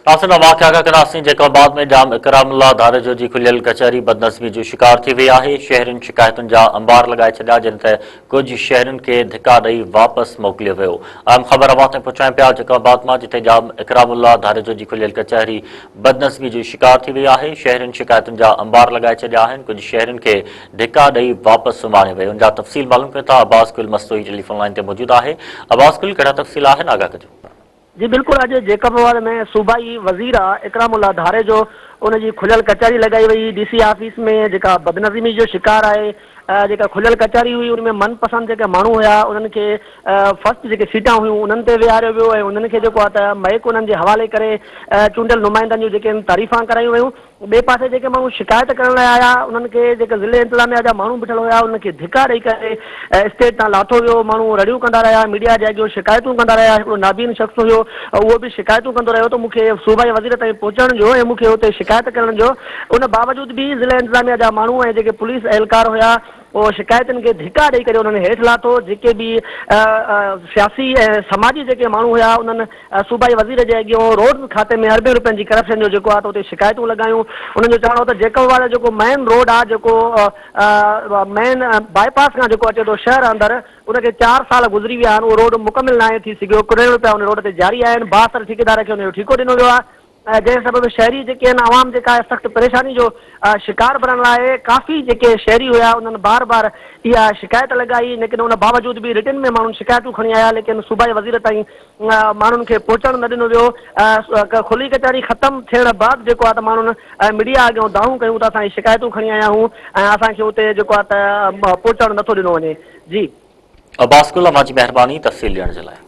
ناصر واقعا کان ڪنداسين جيڪب آباد ۾ ڄام اڪرام الله ڌاريجو جي کليل ڪچهري بدنظمي جو شڪار ٿي وئي آهي، شهرين شڪايتن جا انبار لڳائي ڇڏيا جڏهن ته ڪجهه شهرين کي ڌڪا ڏئي واپس موڪليو ويو. اهم خبر اوهان تائين پهچايون پيا جيڪب آباد مان جتي ڄام اڪرام الله ڌاريجو جي کليل ڪچهري بدنظمي جو شڪار ٿي وئي آهي، شهرين شڪايتن جا انبار لڳائي ڇڏيا آهن، ڪجهه شهرين کي ڌڪا ڏئي واپس اماڻيو ويو ان جا تفصيل معلوم ڪيون ٿا عباس گل مستوئي ٽيليفون لائين تي موجود آهي عباس گل ڪهڙا تفصيل آهن آگاهه ڪجو. جي بلڪل اڄ جيڪب آباد ۾ صوبائي وزير اڪرام الله ڌاريجو ان جي کليل ڪچهري لڳائي وئي ڊي سي آفيس ۾ جيڪا بدنظمي جو شڪار آهي جيڪا کليل ڪچهري هئي ان ۾ من پسند جيڪي ماڻهو هيا انهن کي فرسٽ جيڪي سيٽان هيون انهن تي ويهاريو ويو ۽ انهن کي جيڪو آهي ته مئڪ انهن جي حوالي ڪري چونڊيل نمائندن جون جيڪي تعريفان ڪرايون ويون ٻئي پاسي جيڪي ماڻهو شڪايت ڪرڻ لاء آيا انهن کي جيڪي ضلعي انتظاميا جا ماڻهو بيٺل هيا انهن کي ڌڪا ڏئي ڪري اسٽيج تان لاٿو ويو ماڻهو رڙيون ڪندا رهيا ميڊيا جي اڳيون شڪايتون ڪندا رهيا هڪڙو نابين شخص هيو اهو به شڪايتون ڪندو رهيو ته مون کي صوبائي وزير تائين پهچڻ جو ۽ مون کي اتي شڪايت ڪرڻ جو ان باوجود به ضلعي انتظاميا جا ماڻهو ۽ جيڪي پوليس اهلڪار هيا اهو شڪايتن کي ڌڪا ڏئي ڪري انهن هيٺ لاٿو جيڪي به سياسي ۽ سماجي جيڪي ماڻهو هيا انهن صوبائي وزير جي اڳيون روڊز کاتي ۾ اربين روپين جي ڪرپشن جو جيڪو آهي ته اتي شڪايتون لڳايون انهن جو چوڻ هو ته جيڪب وارو جيڪو مين روڊ آهي جيڪو مين بائي پاس کان جيڪو اچي ٿو شهر اندر ان کي چار سال گذري ويا آهن اهو روڊ مڪمل ناهي ٿي سگهيو ڪروڙين روپيا ان روڊ تي جاري آهن بااثر ٺيڪيدار کي ان جو ٺيڪو ڏنو ويو آهي جنهن سبب شهري جيڪي آهن عوام جيڪا آهي سخت پريشاني جو شڪار بڻيل آهي ڪافي جيڪي شهري هيا انهن بار بار اها شڪايت لڳائي ليڪن ان باوجود به رٽن ۾ ماڻهن شڪايتون کڻي آيا ليڪن صوبائي وزير تائين ماڻهن کي پهچڻ نه ڏنو ويو کلي ڪچهري ختم ٿيڻ بعد جيڪو آهي ته ماڻهن ميڊيا اڳيان دانهون ڪيون ته اسان هي شڪايتون کڻي آيا آهيون ۽ اسان کي اتي جيڪو آهي ته پهچڻ نٿو ڏنو وڃي جي. عباس گل اوهان جي مهرباني تفصيل ڏيڻ جي لاء.